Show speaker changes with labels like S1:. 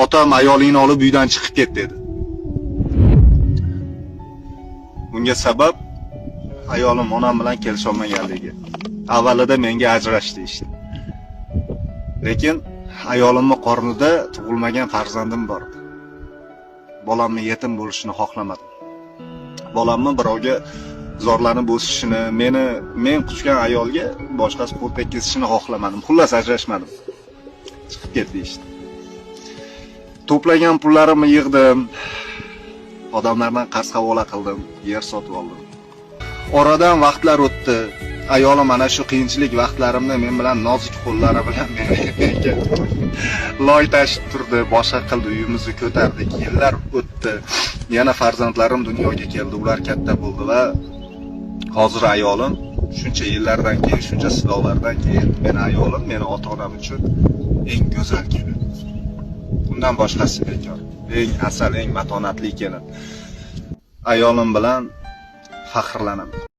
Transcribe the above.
S1: Otam ayolingni olib uydan chiqib ket dedi. Bunga sabab ayolim onam bilan kelisholmaganligi. Avvalida menga ajrash deyishdi. Lekin ayolimni qornida tug'ilmagan farzandim bor edi. Bolamni yetim bo'lishini xohlamadim. Bolamni birovga zorlanib o'sishini, meni men quchgan ayolga boshqasi qo'l tekkizishini xohlamadim. Xullas ajrashmadim. Chiqib ket deyishdi. To'plagan pullarimni yig'dim. Odamlardan qarz havola qildim, yer sotib oldim. Oradan vaqtlar o'tdi. Ayolim mana shu qiyinchilik vaqtlarimda men bilan nozik qo'llari bilan menga loy tashib turdi, boshqa qildi, uyimizni ko'tardik. Yillar o'tdi. Yana farzandlarim dunyoga keldi, ular katta bo'ldi va hozir ayolim shuncha yillardan keyin, shuncha sinovlardan keyin meni ayolim, meni ota-onam uchun eng go'zal kelin. Undan boshqasi bekor. Eng asal, eng matonatli kelin. Ayolim bilan faxrlanaman.